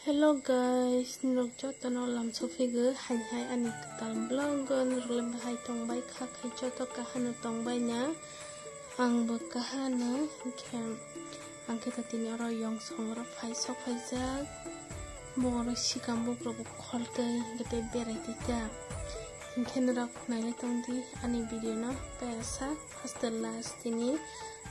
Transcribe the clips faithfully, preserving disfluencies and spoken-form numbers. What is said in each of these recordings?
Hello guys, norok jotono lamsok phigo, hai hai ani kwtal vlog o norok le bahai tongbai kha, khai joto kahano tongbai na, ang bo kahano, hinkhe ang khe tini oro yong song oro phai sok phaijak, bo oro sikam bukrok bo khol twi hinkhe tei berai twi ta, hinkhe norok nailai tongdi ani video no paisa. First to last tini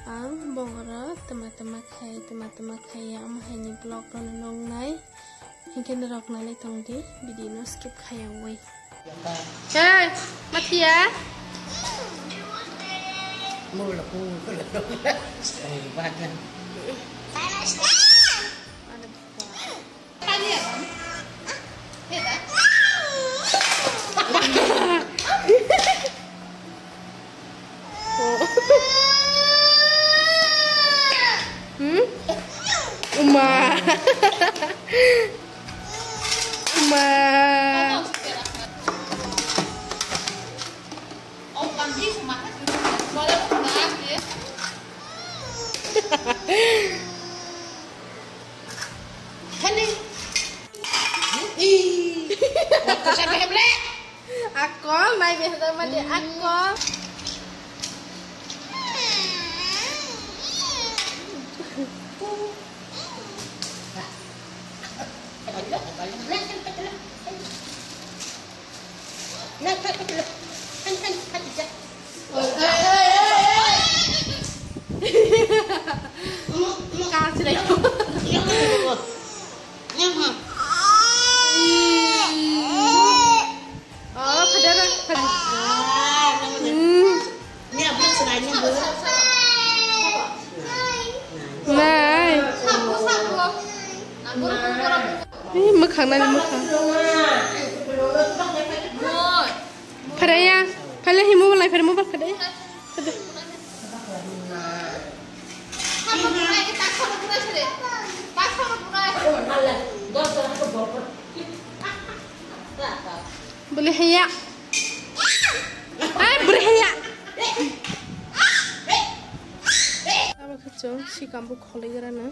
ang bongoro tama tama khai, tama tama khai ya, omo hai ni vlog rok no nuknai. Hinkhe norok nailai tongdi, video no skip khaiyawi. Hey, Mathiya. Hmm? Uma. Uma. Hani. Ih. Kok sa behem le. Akol, nai behda mati akol. Kachirai. Oh, phadara, phadara. Hmm. Nai. Ih, mwkhang nani mwkhang. Pharaya, phala hi mobile nai, phala mobile pharaya. Bwlwi haya. Ai, bwlwi haya. Abo khe chwng sikam bo kholwi gra no.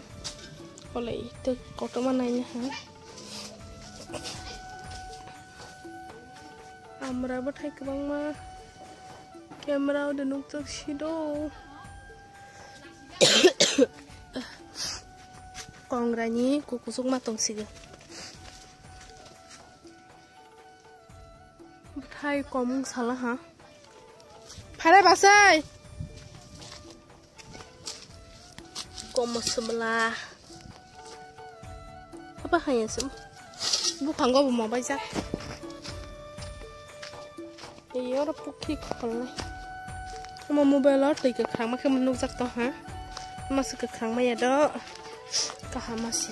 Kholwi tei kotorma naina ha. Amra bwthai kwbangma camera o de nukjak si do. Kongrani kukusuk ma tong sigo. Bwthai komung sala ha. Pharai basai. Komo sumla. Apa hanya sum? Buphango bo mobile jak. Eyoro pukhi kholnai. Omo mobile o twi kwkhwrangma khe nukjak tong ha. Omo se kwkhwrangma ya do. Kaham ma se.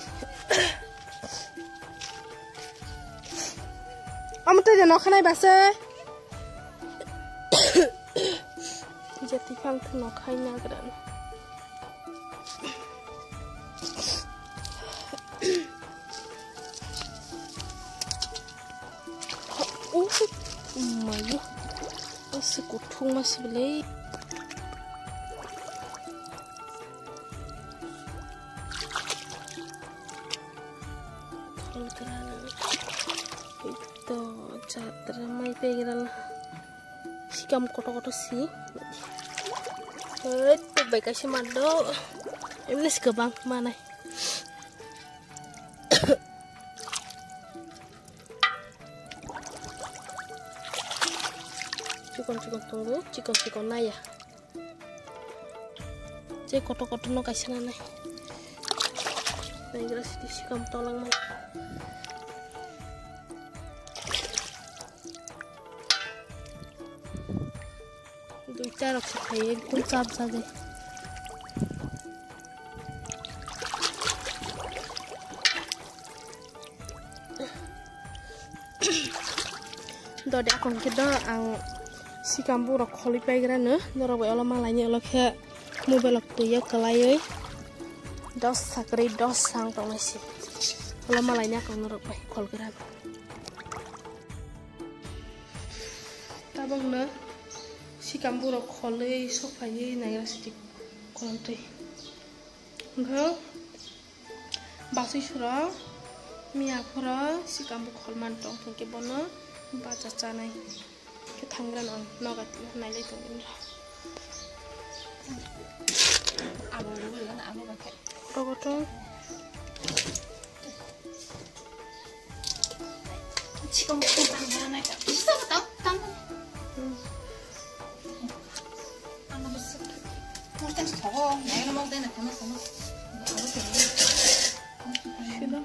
Omo twi de nokha nai ba se. Jati phang thwngno khai nagra. Oh, mayo. Ase kuthung ma se belai. Ito jatra mai pegrala. Sikam koto koto si. Hei, bai kaisa ma do. Emne si kwbang manai. Chikon chikon tongo, chikon chikon naya. Che koto koto no kaisa nanai. Naigra sidi sikam tolangmani. Duita rok se khai ekdom chap jagwi. Dode akon khe do ang sikam borok kholwi paigra no, norok bai olo malaini olo khe mobile rok twi o kwlaiwi dos sa kwrwi dos sa wng tongnai se. Olo malaini akon norok bai kholgra. Tabok no sikam borok kholwi sok phaiwi naigra sidi kolomtwi. Hwnkhe basui sura Miya phoro sikam bo kholman tong thung khe bono bacha chanai. Khe thangrano ang noga twi nailai tongmani rw. Abo rw na abo ba khe. Rogo to. Chikon ko tang na nai ta. Isa ta ta. Ano bas. Kurtan thogo, nai na mo dena kono kono. Abo to. Shida.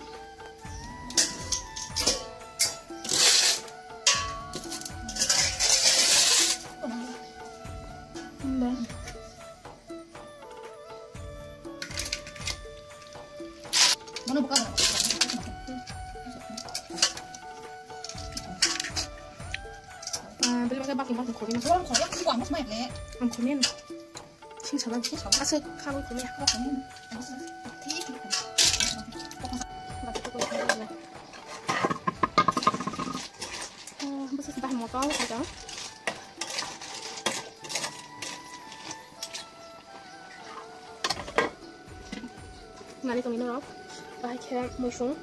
Ba. Mana buka? Ah, beli pakai baki, baki kopi. Bukan kopi, aku bukan, mas, main, le. Ang kopi. Sing salam, sing salam. Asa kamu kumi. Bwswk bahai moto, ada. Nani tongwi norok, bahai khe muisung.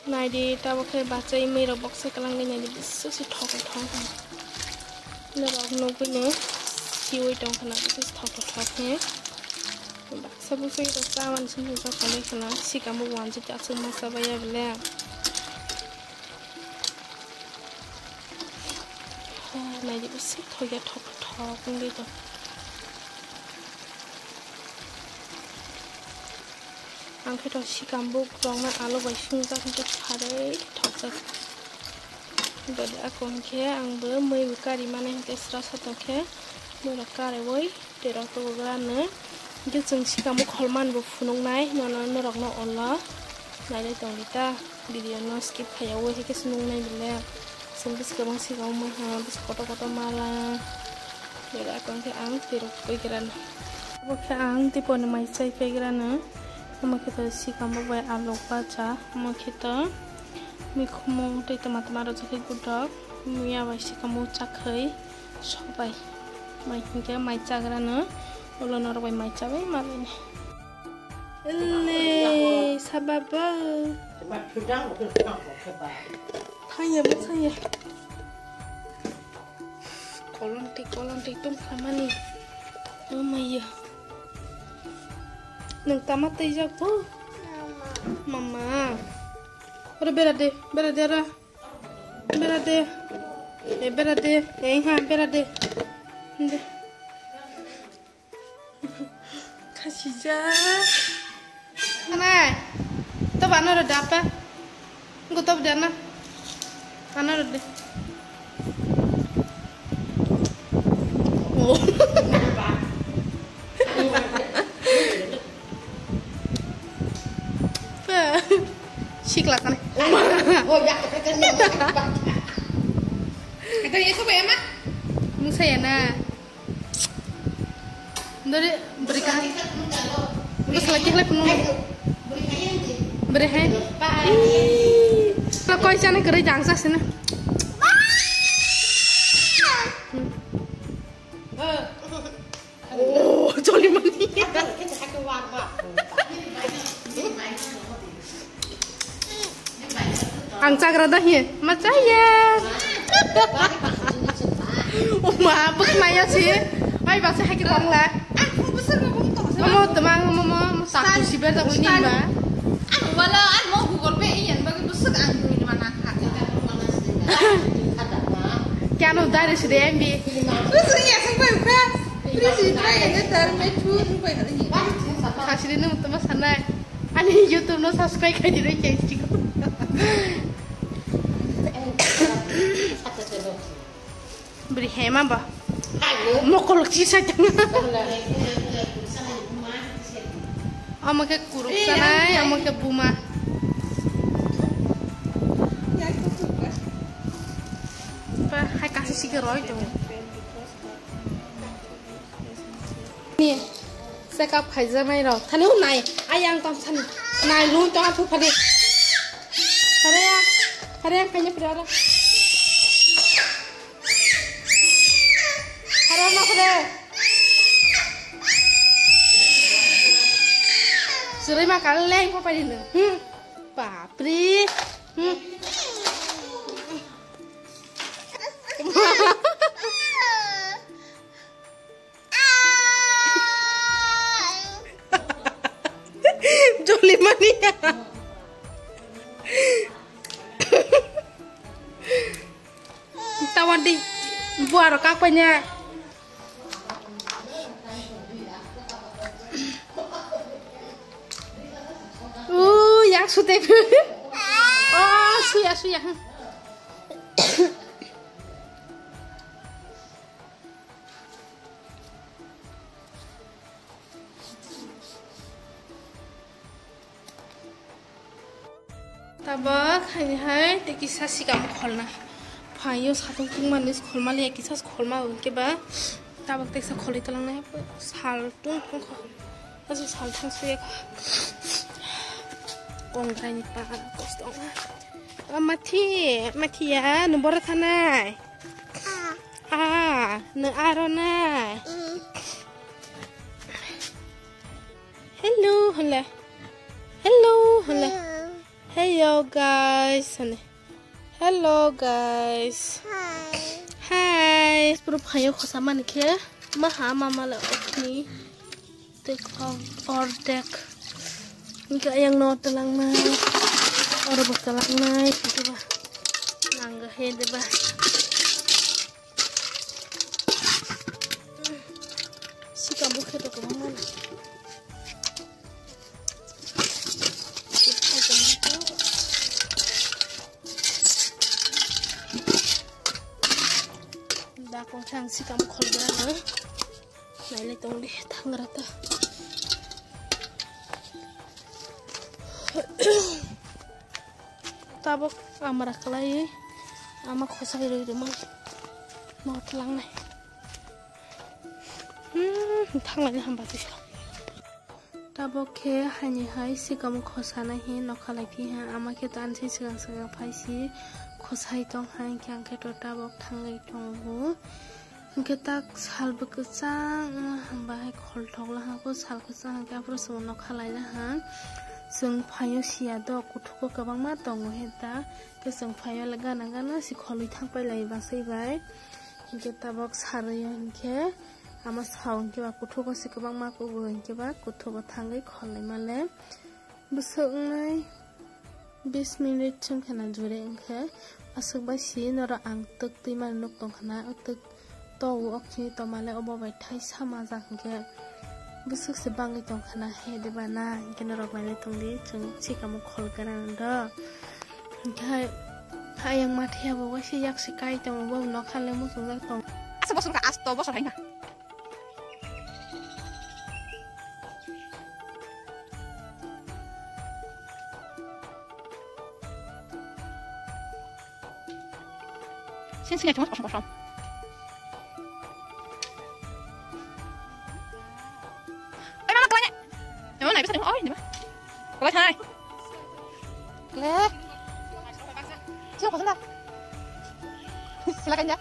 Naidi, tabuk khe bachai mwirok boksa kwlangwi naidi, bwswk se thok thok. Norok nugwino siwi tong khna, bwswk se thok thok khe. Baksa bwswk rok chamani simi jok kholai khna, sikamo bo wanjik aswk ma chabaiya bele. Naidi, bwswk thok ya, thok thok wngwi tong. Ang khe to sikam buk rok no alu bai sungjak, hwnkhe kharwi thokjak. Bwdwi ako hwnkhe ang bo mui bo kari mani hwnkhe sra sa tong khe mui rok kariwi tei rok tubugra no. Hwnkhe chwng sikam buk kholman bo phunuknai nono norok no olo nailai tongdi ta. Video no skip khaiya o hai khe se nuknai bele. Chwng bwswk kwbang sikamo ha, bwswk kotor kotor mala. Bele akon khe ang twi rok paigrana. Obo khe ang tipo ni mai chai paigrana. Omo khe to sikamo bai alu bacha. Omo khe to mikhumu tei tama tama rwjak khe gutok. Miya bai sikamo chakhwi sobai. Mai hinkhe mai chagrana. Ulo norok bai mai chabai malai. Ele, sababo. Thangya, bo thangya. Kolon twi, kolon twi tong khamani. Oh maya. Nwng tama twijak bo? Mama. Oro bera de, bera de oro. Bera de. E bera de. E ha bera de. De. Khasijak. Anai. To bano ro dapa. Go to dana. Ano ro de. Oh. Sikla kane. Ito, ito ba, Emma? Musaya na. Dori, beri ka. Bos lagi lah penuh. Beri hai. Lo koi sana kere jangsa sini. Oh, joli mani. Ang chagra dah ye, ma chaya. Oh ma, buk maya si. Ai, bak sa hai ki tong la. Omo temang, omo, omo, omo, tak si ber tak ni ba. Ano wala, ano Google Pay iyan bagi busuk ang ni mana kha. Kya no dari si de M B. Busuk ya sampai ka. Please try and get that me too. Khasiri no tama sanai. Ani YouTube no subscribe khai di roi chai siko. Beri hema ba. Mokol chi sa jang. Ama ke kuruk sanai, ama ke buma. Ba hai kasi siko roi tu. Ni, check up khaijaknai rok. Thani o nai, ayang tong thani. Nai lun tong aphu phani. Phare ya, phare ya, phanya phare ora. Phare na phare. Chwrai ma kal leng pa pai no. Hmm. Bapre. Hmm. Joli mani. Tawar di buaro kak panya. Uh, yang sute. Oh, suya, suya. Tabok haini hai tei kisa sikam kholna. Phaio satung tungmani kholma le kisa kholma hwnkhe ba tabok teksa kholwi talangnai sal tung tongkha. Asu sal thang suya kha. Kongrai ni pa kosto. Amathi, amathi ya, no bora thanai. Ah, no aro nai. Hello, hello. Hello, hello. Hello, guys. Hello. Hello, guys. Hi. Hi. Puro phaio khosa mani khe. Maha mama la okni. Tek or, ordek. Hingke ayang no talangnai. Oro bo talangnai. Diba. Nangga he diba. Sikam bo khe to kwbangma. Da kong thang sikam kholbra no. Nailai tong di thangra ta. Tabok amra kalai ama khosai rwi rwma. Mo tlangnai. Hmm, thanglai hamba tisa. Tabok khe haini hai sikam khosanai he nokha lai phiha, ama khe to ani se swkang swkang phai si khosai tong hai, hingkhe ang khe to tabok thangwi tongo. Hingkhe tak sal bo kwchang wngma hamba hai khol thok lahang kho, sal kwchang hingkhe aphuru chwng nokha lai lahang. Chwng phaio siya do, kuthuko kwbangma tongo he ta, khe chwng phaio le gana gana si kholwi thang pai lai bwsai bai. Hingkhe tabok sarwi hingkhe. Ama sao hingke ba kuthuko se kwbangma kugo hingke ba kuthuko thangwi kholai male. Bwswk wngnai bis minute chwng khe na jure wngkhe aswk bai si norok ang twk twi mani nuk tong khna, o twk to o okhe to male obo bai thai sama jak hingke bwswk se bangwi tong khna he de ba na hingke norok nailai tong di chwng sikamo khol gana do. Hingke ayang mathiya bo waisa yak se kai tongo, bo nokha le muchungjak tongo. Asa bosor ka asto bosor hai na. Sini sini cuma kosong kosong. Oi mama kelanya. Emang naik bisa deh, oi ini mah. Kelanya hai. Le. Siapa kosong dah? Silakan ya.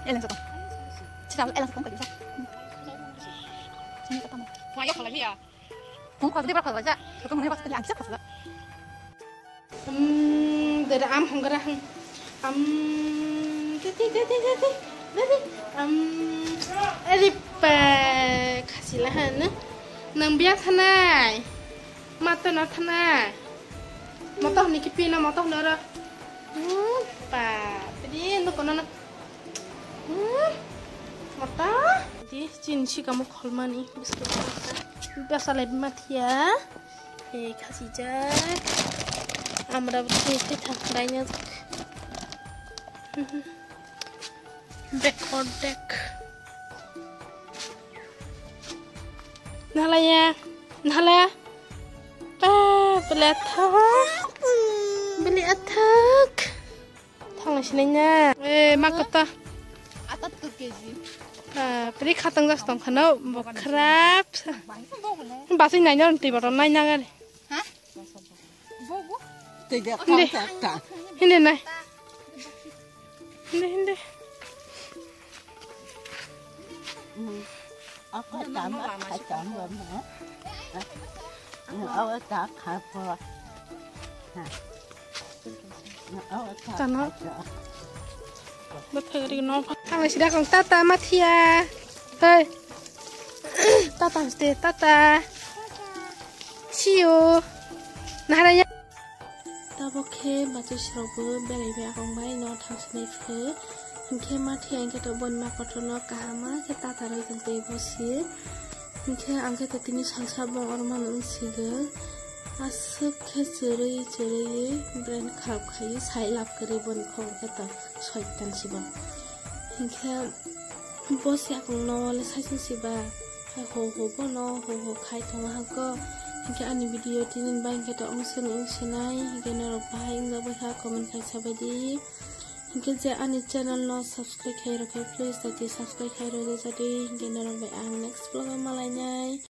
Elang sotong. Sila elang sotong kali sa. Sini ketemu. Wah, ya kalau dia. Kamu kalau dia berapa aja? Kamu nih pasti lancar pasti. Hmm, dere am honggra hang. Am, titi, titi, titi, titi. Am, ripa, khasi lahan. Nang biya thanai. Mato no thanai. Mato ni kipi no, mato no ra. Hmm, pa, tadi no kono no. Hmm, mato. Di, chin si kamu kholmani. Biskit. Biasa le mathiya. He khasijak. Amra bwswk twi thang khlaina jak. Bek ordek. Nalaya. Nala. Pa, beli athak. Beli athak. Thangna sinai na. Eh, ma kata. Atattur K G. Ah, pri khatang jas tong khano, bo khrap. Basui nai na, twi botol nai na gari. Ha? Bogo? Tega. Hindi. Hindi nai. Hindi, hindi. Ako tama kacang mo. Ako tak hapo. Tano. Bathagari no. Ang sida kong tata mathia. Hey. Tata ste tata. See you. Naharaya. Tabok khe bachai srokbo berai bai akong bai no thangsinai phe. Hinkhe mathia hinkhe to boni ma kotorno kahama khe tata roi tong tei bosi. Hinkhe ang khe to tini salsa bong oro mano wng sigo. Aswk khe chwrwi chwrwi brain kharap khai sai lab kwrwi boni khobor khe to soitan sibo. Hinkhe bosi akong no le saisung siba. Hai ho ho bono ho ho khai tongo hangko. Hinkhe ani video tini bai hinkhe to wng sini wng sinai. Hinkhe norok bahai wng jak bai kha comment khai sabai di. Hinkhe je ani channel no subscribe khai rw khe please tati subscribe khai rw jajadi. Hinkhe norok bai ang next vlog o malainai.